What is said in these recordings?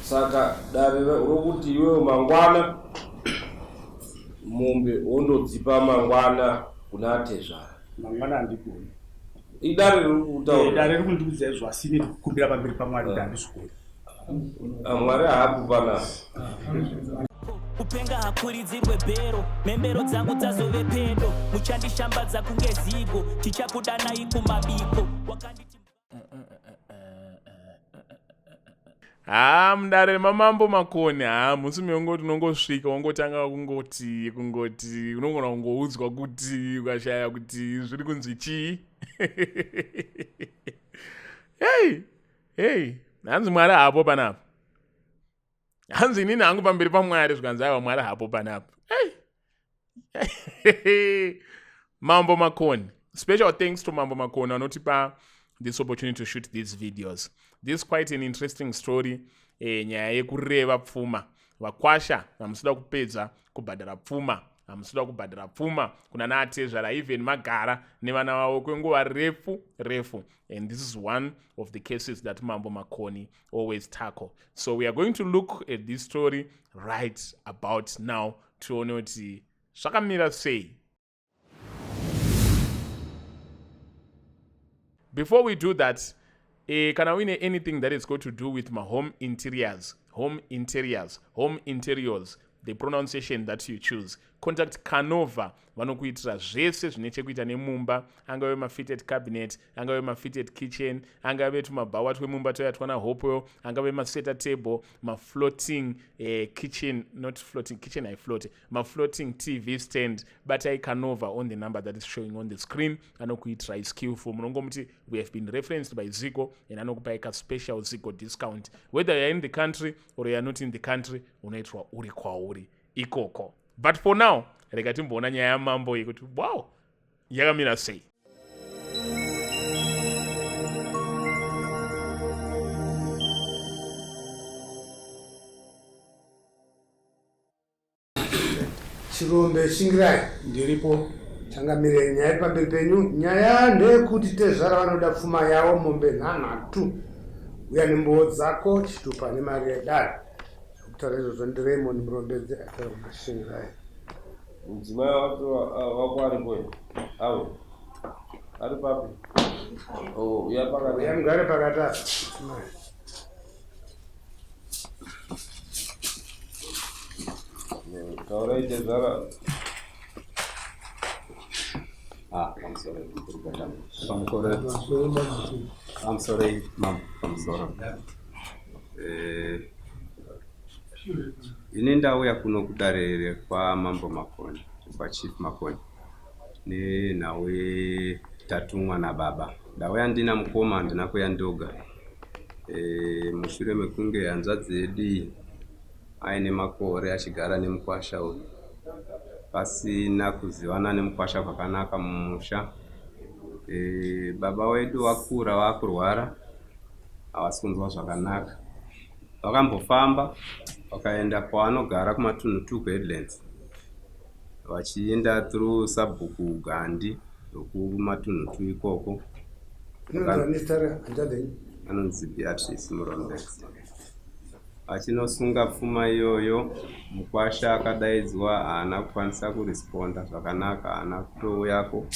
Saka dare rokuti iwewe mangwana mombe wondodzipa mangwana kuna atezvara. Mangwana handigoni. Idare riri kutaura. Eh, dare riri kundiudza izvo asi ini ndikukumbira pamberi paMwari kuti handizvigoni. Ah, Mwari haapo panapa. Kupenga hakuridzirwe bhero, mhembero dzangu dzazove pedo, muchandishambadza kunge zigo, tichakudanai kumabiko. Wakanditi Haa mudare mamambo Makoni haa musi muyongoti unongosvika wongotanga kungoti kungoti unogona kungoudzwa kuti ukashaya kuti zviri kunzi chii. Hey, hey, hanzi Mwari haapo panapa. Hanzi inini hangu pamberi paMwari zvikanzi aiwa Mwari haapo panapa. Hey. Mambo Makoni. Special thanks to Mambo Makoni anotipa this opportunity to shoot these videos. This is quite an interesting story. Eh, nyaya yekureva pfuma. Vakwasha hamusida kupedza kubhadhara pfuma. Hamusida kubhadhara pfuma kuna naatezvara even magara nevana vavo kwenguva refu refu. And this is one of the cases that Mambo Makoni always tackle. So we are going to look at this story right about now tione kuti zvakamira sei. Before we do that, kana uine anything that is got to do with mahome interiors, home interiors, home interiors, the pronunciation that you choose, contact Canova. Vanokuitira zvese zvine chekuita nemumba, angave mafitted cabinet, angave mafitted kitchen, angave tumabhawa twemumba toya twana Hopewell, angave maseta table, mafloating kitchen, not floating kitchen, I float, mafloating TV stand. Batai Canova on the number that is showing on the screen. Anokuitirai skillful. Munongomuti we have been referenced by Zigo and anokupai ka special Zigo discount. Whether you are in the country or you are not in the country, unoitwa uri kwauri ikoko. But for now, rega timboona nyaya yamambo iyi kuti wow, yakamira sei. Chirombe shingirai ndiripo changamire nyaya iri pamberi penyu. Nyaya ndeyekuti tezvara vanoda pfuma yavo mombe nhanhatu. Uya nembowo dzako chitupa nemari yedare. Zvekutaura izvozvo ndiRaymond Murombedzi ataura kuna Shingirai. Mudzimai wako aripo here? Awe. Ari papi? Oh, uya pakati. Uya mugare pakati apa. Mudzimai. Taurai tezvara. Ah, pamusoro pamusoro pamusoro mambo pamusoro. Ini ndauya kuno kudare kwamambo Makoni, kwaChief Makoni nenhau yetatumwa nababa. Ndauya ndina mukoma, handina kuuya ndoga. Mushure mekunge hanzvadzi yedu iyi aine makore achigara nemukwasha uyu pasina kuzivana nemukwasha kwakanaka mumusha. Baba wedu vakura vakurwara havasi kunzwa zvakanaka. Vakambofamba vakaenda kwavanogara kumatunhu kuHeadlands vachienda through sabhuku Gandi wekumatunhu ikoko. Anonzi Beatrice Murombedzi. Achinosunga pfuma iyoyo, mukwasha akadaidzwa haana kukwanisa kuresponda zvakanaka, haana kutouyako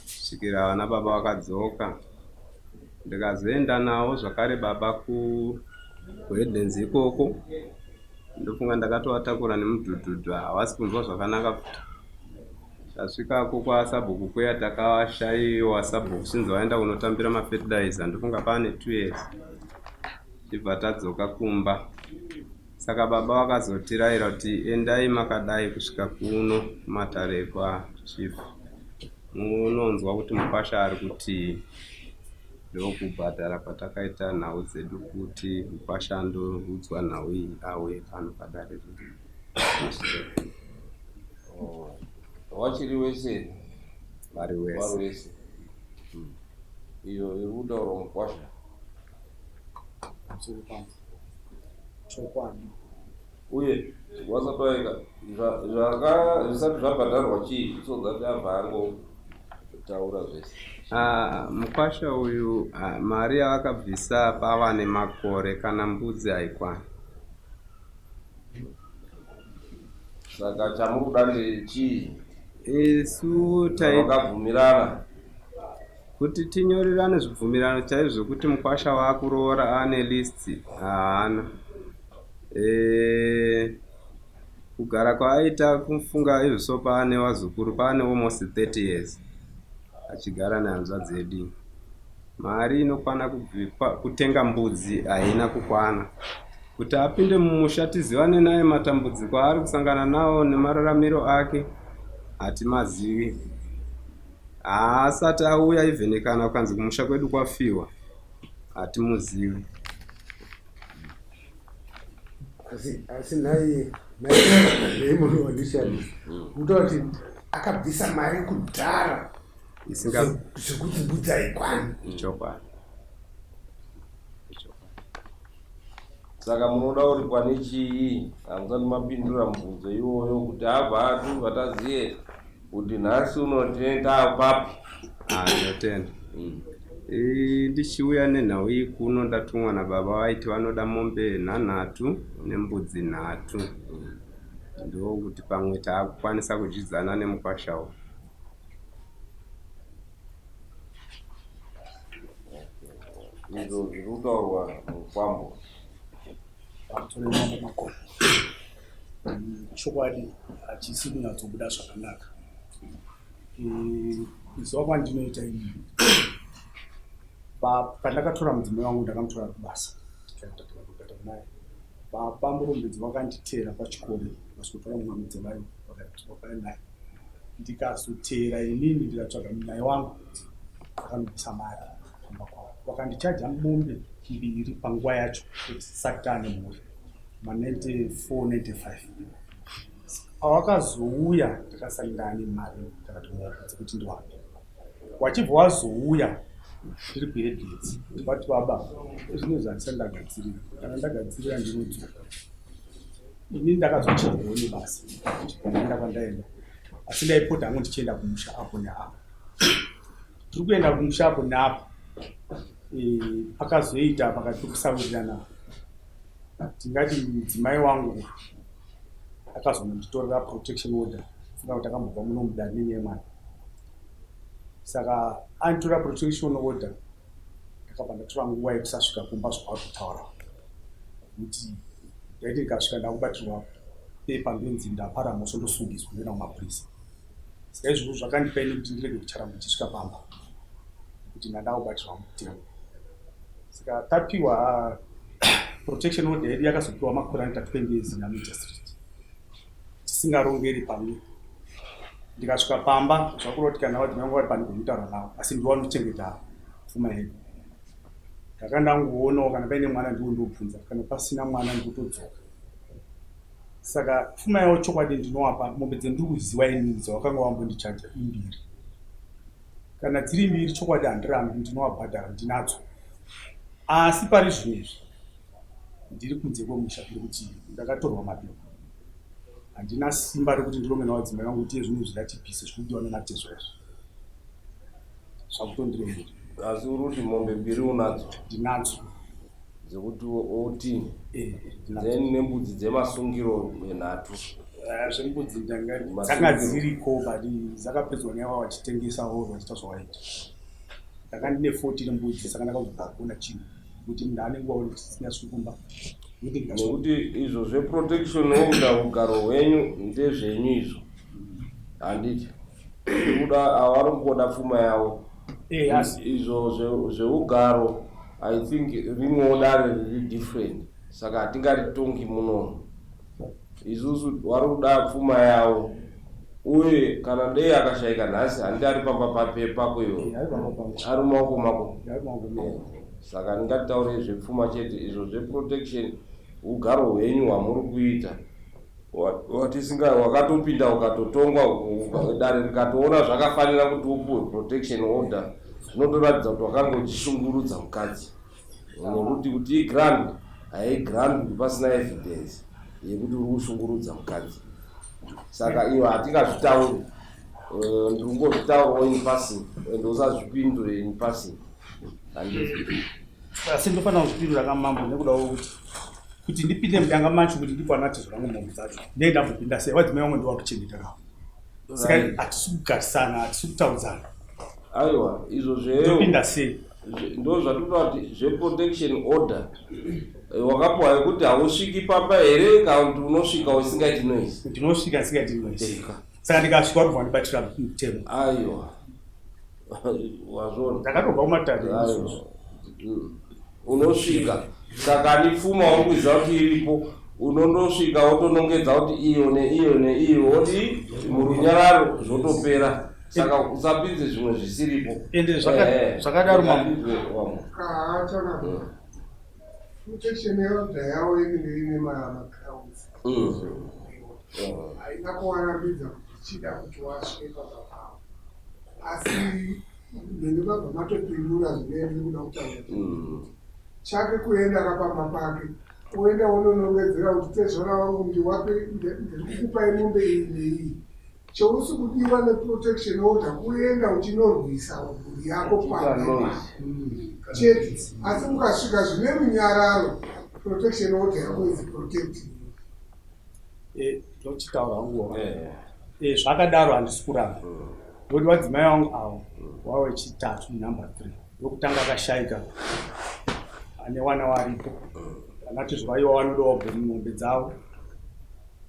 kusvikira vana baba vakadzoka. Ndikazoenda navo zvakare baba kuHeadlands ikoko. Ndofunga ndakatovatakura nemudhudhudhu, havasi kunzwa zvakanaka futi. Tasvikako kwasabhuku kuya takavashaiwa sabhuku since vaenda kunotambira mafertilizer ndofunga paane 2 years tibva tadzoka kumba. Saka baba vakazotirayira kuti endai makadai kusvika kuno kumatare kwachief munonzwa kuti mukwasha ari kutii. Ndokubhadhara kwatakaita nhau dzedu kuti mukwasha andoudzwa nhau iyi auye pano padare redu. Oh, wachiri wese vari wese vari wese iyo iri kutaurwa mukwasha Chokwadi. Uye wasati waika zvisati zvabhadharwa chii so that abva angotaura zvese. Ah, mukwasha uyu ah, mari yavakabvisa pava nemakore kana mbudzi haikwani. Saka chamuri kuda ndechii? Isu takabvumirana kuti tinyorerane zvibvumirano chaizvo zvekuti mukwasha waakuroora ane list haana. E, kugara kwaaita kufunga izvo paane vazukuru paane almost 30 years achigara nehanzvadzi yedu. Mari inokwana kutenga mbudzi haina kukwana. Kuti apinde mumusha tizivane naye matambudziko aari kusangana nawo nemararamiro ake hatimazivi. Haasati auya even kana kukanzi kumusha kwedu kwafiwa hatimuzivi. Asi asi nhai nhai munhu wandishandisa. Kutaura kuti akabvisa mari kudhara Isinga zvekuti mbudzi haikwani. Ichokwadi. Saka munoda kuripwa nechii? Hamusati mapindura mubvunzo iwoyo kuti abva atubva taziye kuti nhasi uno tinenge taapapi. Ah, ndinotenda. Ndichiuya nenhau iyi kuno ndatumwa nababa vaiti vanoda mombe nhanhatu nembudzi nhatu. Ndokuti pamwe taakukwanisa kudyidzana nemukwasha uyu. Izvo zviri kutaurwa mukwambo. Pamusoro mambo Makoni. Chokwadi hachisi kunyatsobuda zvakanaka. Kuziva kwandinoita ini, pandakatora mudzimai wangu ndakamutora kubasa, tikaenda tikandogara naye. Baba Murombedzi vakanditeera pachikoro, vasikotora mumwe mudzimai vakauya naye. Ndikazoteera inini ndikatsvaga munyai wangu akanobvisa mari kumba kwavo. Vakandichaja mombe mbiri panguva yacho tisati taane mhuri, ma 94 95. Pawakazouya ndakasanga ane mari ndakati mombe dzekuti ndiwape. Wachibva wazouya ndiri kuHeadlands ndikati baba zvinezvi handisati ndagadzirira, kana ndagadzirira ndinodzoka. Ini ndakazochirwawo nebasa ndaenda kwandaenda, asi ndaipota hangu ndichienda kumusha apo neapo. Tiri kuenda kumusha apo neapo, pakazoita pakati pekusawirirana, tingati mudzimai wangu akazononditorera protection order. Funga kuti akambobva muno mudare nenyaya yemwana, saka anditora protection order, ndakabva ndatora nguva yekusasvika kumba zvavari kutaura, nekuti ndaiti ndikasvika ndakubatirwa pepa ndonzi ndapara mhosva, ndosungiswa, ndoenda kumapurisa. Saka izvozvo zvakandipa ini kuti ndirege kucharamba ndichisvika pamba nekuti ndandakubatirwa mutemo. Saka tapiwa protection order yedu yakazopiwa makore anoita 20 years namagistrate tisingarongeri pamwe. Ndikasvika pamba zvakureva kuti kana vadzimai vangu vari panogona kutaura navo, asi ndivo vanochengeta pfuma yedu. Ndaka ndangoonawo kana paine mwana ndiwo ndobvunza, kana pasina mwana ndotodzoka. Saka pfuma yavo chokwadi ndinowapa mombe dzendiri kuziva inini dzavakanga vambondichaja imbiri. Kana dziri mbiri chokwadi handirambi, ndinowabhadhara, ndinadzo. Asi pari zvino izvi ndiri kunze kwemusha nekuti ndakatorwa mapepa. Handina simba rekuti ndironge navadzimai vangu kuti zvinhu izvi ngatibvise zviri kudiwa nanatezvara izvi. Zvakutondiremera. Asi uri kuti mombe mbiri unadzo? Ndinadzo. Dzekuti uti then nembudzi dzemasungiro nhatu. Zvembudzi dzanga dziriko, but dzakapedzwa neava vachitengesa or vachiita zvavaita. Ndanga ndine 14 mbudzi, saka ndakazobva kuona chinhu kuti munhu ane nguva tisingasviki kumba. Nekuti izvo zveprotection order ugaro hwenyu ndezvenyu izvo, handiti? Kuda avari kungoda pfuma yavo. Izvo zveugaro I think rimwewo dare riri different, saka hatingaritongi munomu. Isusu vari kuda pfuma yavo, uye kana dei akashayika nhasi, handiti ari pamba pako iwo, ari mumaoko mako? Saka ndingatitaurei zvepfuma chete. Izvo zveprotection ugaro hwenyu hwamuri kuita watisinga wakatopinda ukatotongwa, dare rikatoona zvakafanira kuti upuwe protection order, zvinotoratidza kuti wakanga uchishungurudza mukadzi, nekuti kuti igrant haigrant pasina evidence yekuti uri kushungurudza mukadzi. Saka iyo hatingazvitauri, ndiri kungozvitaurawo in passing, and usazvipindure in passing, handiti? Asi ndofanira kuzvipindura kamambo, nekuda kwekuti Kuti ndipinde mudanga macho kuti ndipo anati zvangu mombe dzacho ndee ndambopinda sei? Wadzimai wangu ndiwakuchengeta kawo, saka hatisi kugarisana, hatisi kutaudzana. Aiwa, izvo zvendopinda sei? Ndo zvatoda kuti zveprotection order wakapiwa yekuti hausviki pamba here, kana kuti unosvika usingaiti noise? Ndinosvika ndisingaiti noise, saka ndikasvika vari kubva ndibatira mutemo. Aiwa, wazvona. Ndakatobva kumatare. Unosvika, saka ni pfuma uri kuziva kuti iripo, unondosvika wotonongedza kuti iyo neiyo neiyo, woti murunyararo zvotopera. Saka usapinze zvimwe zvisiripo. Ende zvakadaro mambo. Kaachana, protection order yavo inenge ine magrounds. Haina kuvarambidza kuti chida kuti wasvike pamba pavo, asi nene vabva matopindura zvine ndiri kuda kutaura. Chake kuenda kapamba pake, oenda wononongedzera kuti tezvara wangu, ndiwape, ndiri kukupai mombe iyi neiyi. Chausi kudiwa neprotection order kuenda uchinorwisa mhuri yako pamba chete, asi ukasvika zvine runyararo, protection order yako is protected. Ndochitaura hangu. Zvakadaro handisi kuramba, nokuti vadzimai vangu avo wava wechitatu, number three. Wekutanga akashaika ane wana waripo, anatizvaiwa vanodawo mombe dzavo.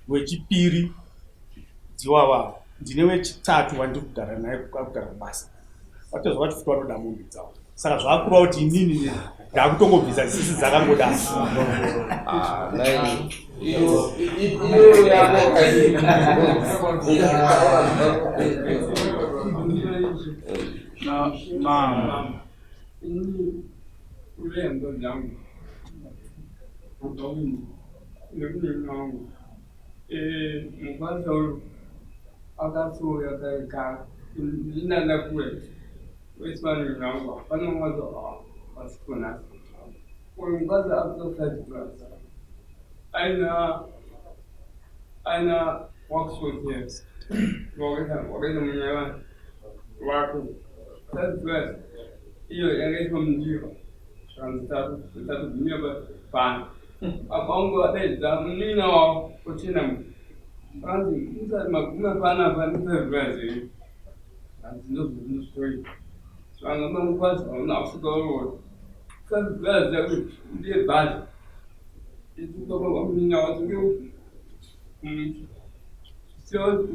Wechipiri dziwava, ndine wechitatu wandiri kugara naye, kugara kubasa, vatozva vati futi vanoda mombe dzavo. Saka zvakureva kuti inini ndakutongobvisa sisi dzakangodaro. Ah, iyo iyo yako kai. Mama. Urembo dzangu nekunini wangu, mukadzi uyu akatouya kare ndinanda kure wesivanhu vangu, hapana mukadzi wasipo nhasi. Uyu mukadzi akuto third class, aina workshop wakaita munyaya wake third class. Iyo yakaitwa mundiro zvikanzi tatogumira pano. Baba vangu vadaidza munin'ina wavo kuchena, akanzi musati maguma panapa nethird class yenyu, hanzi ndozvozvinosvikoita vanga mangukwazi vauna kusvika uroro third class yako ndiye bhazi ituka munin'ina wacho ngeupi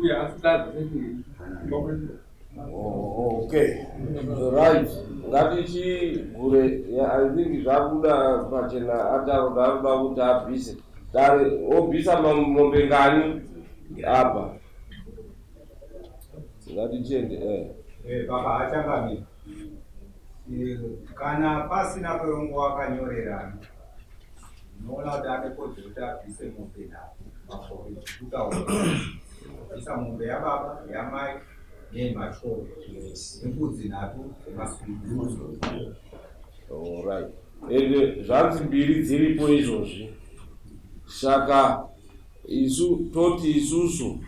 uyo asitadza. Oh, okay, right, ngatichigure. I think zvabuda pachena, ataura aroda kuti abvise dare, obvisa mombe ngani apa? Ngatichiende. Baba hachangamiri, kana pasina peungu wakanyorerana, unoona kuti ane kodzero kuti abvise mombe nhatu makore kutaura, bvisa mombe yababa, yamai neyemachoro, nembudzi nhatu dzemasuku. Alright, ende zvanzi mbiri dziripo izvozvi, saka isu toti isusu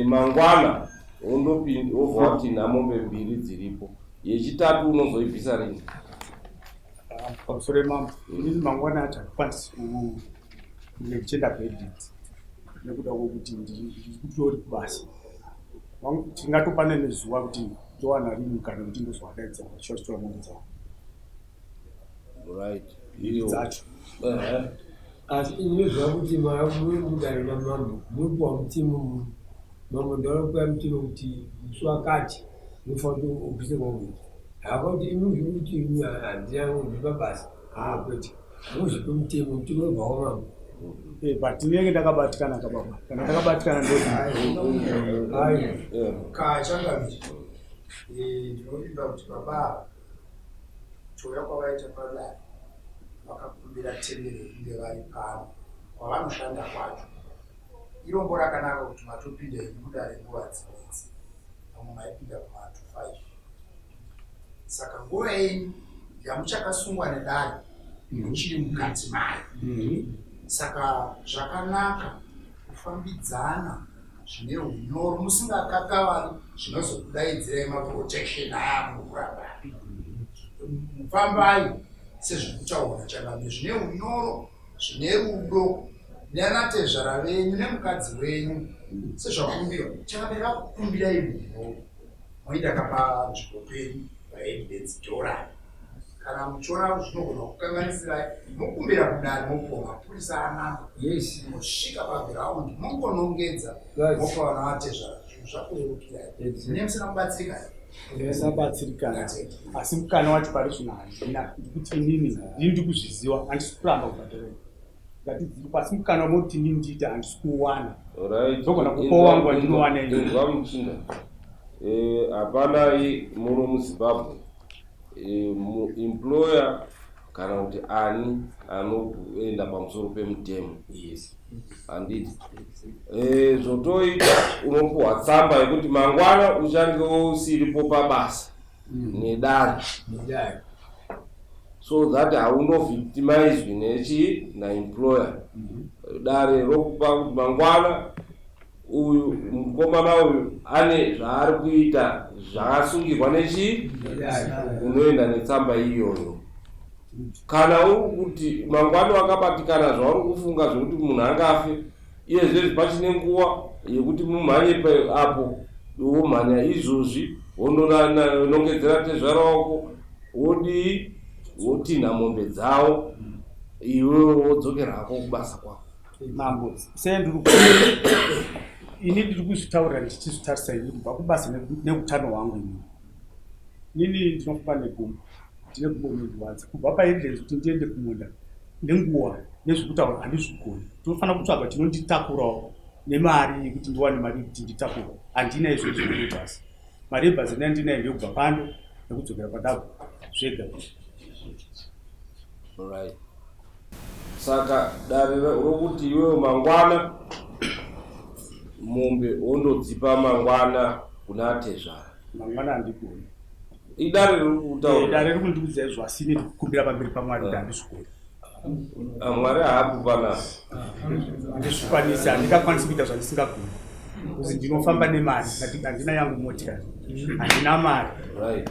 mangwana wondopinda, wobva watinha mombe mbiri dziripo, yechitatu unozoibvisa rini? Pamusoro yemambo, inini mangwana acho handikwanisi kunge ndichienda kuedit nekuda kwokuti ndiri kutori kubasa. Tingatopane nezuva kuti ndowana rini kana kuti ndozovadaidza vachiva chitora mombe dzavo. Right. Dzacho. Asi inoziva kuti mudare mamambo munopiwa mutemo, mambo ndaunopiwa mutemo kuti musi wakati unofanira kuti ubvise mombe. Hakuti imi kuti handina ndiri pabasa, haa, kwete, muzvipe mutemo, mutemo webva wamambo. But ndinenge ndakabatikana kababa, kana ndakabatikana ndo Ai, kachangamiri, ndinovimba kuti baba touya kwavaita padare vakakumbira tendero yekunge vari pano kwavanoshanda kwacho. Irombo rakanaka kuti matopinda henyu mudare nguva dzinedzi, vamwe maipinda kuma 5, saka nguva yenyu yamuchakasungwa nedare muchiri mukati mayo. Saka zvakanaka kufambidzana zvine unyoro, musingakakavari zvinozokudaidzirai maprotection aya mukuramba. Mufambai sezvekutaura changamire zvine unyoro. Zvine rudo nanatezvara venyu nemukadzi wenyu sezvakumbirwa. Chakamira vakukumbirai munhu moenda kapanzvimbo penyu paheadlands Joran. Kana muchiona zvinogona kukanganisirai mokumbira kudare mopuwa mapurisa anamba Yes. mosvika paground mongonongedza Right. mopa vana vatezvara zvinhu zvakurerukirai Exactly. mune musina kubatsirika Ndasabatsirikana asi mukana wacho pari zvino handina ndikuti inini ndini ndikuzviziva handisi kuramba kubhadhara ngati dziri pasi mukana wamoti inini ndiite handisi kuwana Right. Ndogona kupa wangu wandinowana ini. Inzwa muchinda. Eh, hapana muno muZimbabwe employer kana kuti ani anoenda pamusoro pemutemo. Yes. Handiti zvotoita unopuhwa tsamba yekuti mangwana uchange usiripo pabasa nedare. Nedare. So that haunovictimizwi nechi naemployer. Dare rokupa kuti mangwana uyu mukomana uyu ane zvaari kuita zvakasungirwa nechi Nedare. unoenda netsamba iyoyo. Kana uri kuti mangwana wakabatikana zvauri kufunga zvekuti munhu angafe, iye zvezvi pachine nguva yekuti mumhanye apo womhanya izvozvi wondonongedzera tezvara wako wodii wotinha mombe dzavo iwewe wodzokera hako kubasa kwako. Mambo, sei ndiri ini ndiri kuzvitaurira ndichizvitarisa ini kubva kubasa neutano hwangu inini. Inini ndinofamba negumbo, ndine gumbo rinondirwadza. Kubva paheadlands kuti ndiende kumunda nenguva nezvekutaura handizvigoni. Ndinofanira kutsvaga chinonditakurawo nemari yekuti ndiwane mari yekuti nditakurwe. Handina izvozvo zvinoita asi. Mari yebhazi ndinayo ndeyekubva pano nekudzokera kwandabva zvega. Right. Saka dare rokuti iwewe mangwana mombe wondodzipa mangwana kuna tezvara. Mangwana handigoni. Idare riri kutaura. Dare riri kundiudza izvo asi ini ndikukumbira pamberi paMwari kuti handizvigoni. Mwari haapo panapa. Handizvikwanisi, handingakwanisi kuita zvandisingagoni. Kuzi ndinofamba nemari, handina yangu motikari. Handina mari. Right.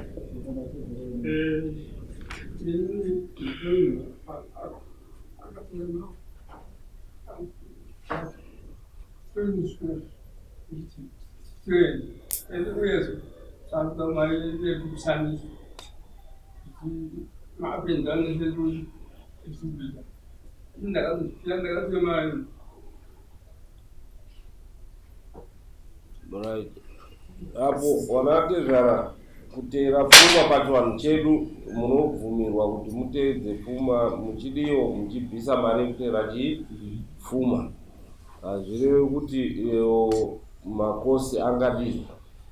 Right. Apo wanatezvara kuteera pfuma pachivanhu chedu munobvumirwa kuti muteedze pfuma muchidiwo muchibvisa mari yekuteera chii pfuma. Hazvirevi kuti makosi angadii.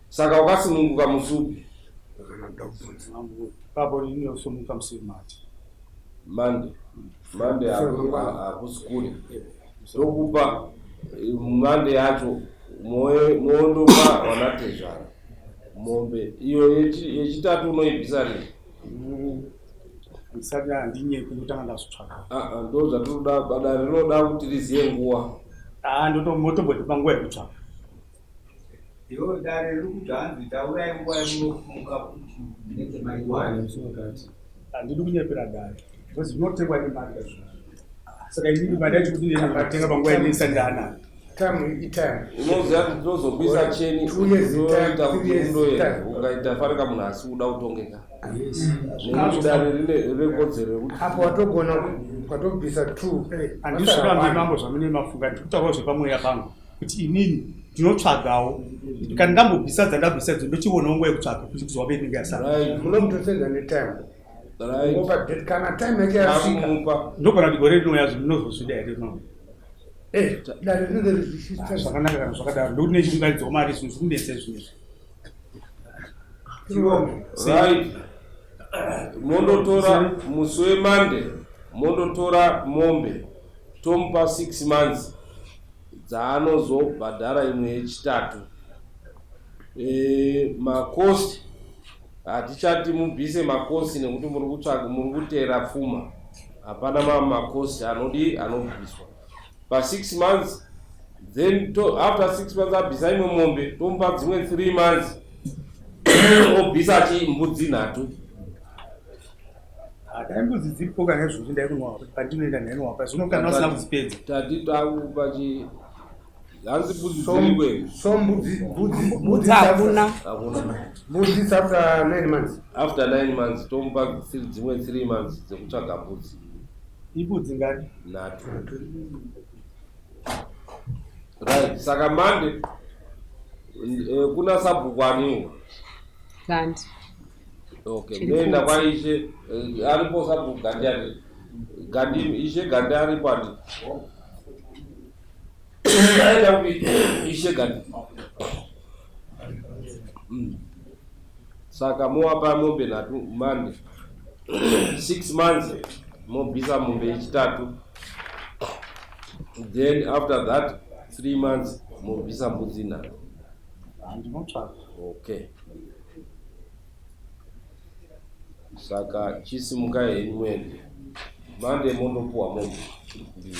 Saka wakasununguka musi upi? Papo inosununguka musi wemati. Monday. Monday hakusi kure. Tokupa Monday yacho mondopa wanatezvara mombe iyo yechitatu unoibvisa rini? Ndisati handinyepi ndotanga ndazvitsvaga. Ndo zvatinoda, dare rinoda kuti riziye nguva. Motombondipa nguva yekutsvaga. Iwo dare riri kuti hanzi taurai nguva yamunofunga kuti munenge maiwana. Handidi kunyepera dare because zvinotengwa nemari izvozvo. Saka inini mari yacho kuti ndinotenga panguva inenge ndaanayo. Time itime. Unoziva kuti tinozokuisa cheni Two years in time, unoita three kuti years in undoenda time. ukaita farika munhu asi kuda kutongeka. Nekuti dare rine rekodzero yekuti Apo watogona watobvisa two. Handizvirambi mambo zvamune mafunga, ndiri kutaurawo zvepamweya pangu kuti inini ndinotsvagawo kana ndambobvisa dzandabvisa idzo ndochionawo nguva yekutsvaga kuti kuzova inenge yasara. Right. Munomutosenza netime. Right. Ngopa date kana time yacho yasvika. Takumupa. Ndogona kuti gore rinouya zvinozozvida here no? Dare rinenge richisvitsa. Zvakanaka kana zvakadaro ndokuti nechiunganidzawo mari zvinhu zvikunetsa izvinezvi. Right. Mondotora musi weMonday, mondotora mombe tomupa 6 months dzaanozobhadhara imwe yechitatu. Makosi hatichati mubvise makosi nekuti muri kutsvaga muri kuteera pfuma. Hapana makosi anodi anobviswa pa 6 months. Then after 6 months abvisa imwe mombe tomupa dzimwe 3 months obvisa chi mbudzi nhatu. Ah, dai mbudzi dziripo kana izvozvi ndaikunwapa pandinoenda ndainwapa zvino kana vasina kudzipedza tati takupa chi hanzi mbudzi dziriko here so mbudzi mbudzi Mbudzi hakuna. Hakuna. Mbudzi it's after 9 months. After 9 months tomupa dzimwe 3 months dzekutsvaga mbudzi. Imbudzi ngani? Nhatu. Right, saka Monday kuna sabhuku aniwo? Gandi. Okay, Chiri munoenda kutsi. kwaishe aripo sabhuku Gandi ari. Gandi ishe Gandi aripo andi. Aenda kupi ishe Gandi. Saka mowapa mombe nhatu Monday. 6 months mobvisa mombe yechitatu. Then after that 3 months mobvisa mbudzi nhatu. Ndinotsvaka. Okay. Saka chisimukai henyu muende. Monday mondopuwa mombe mbiri.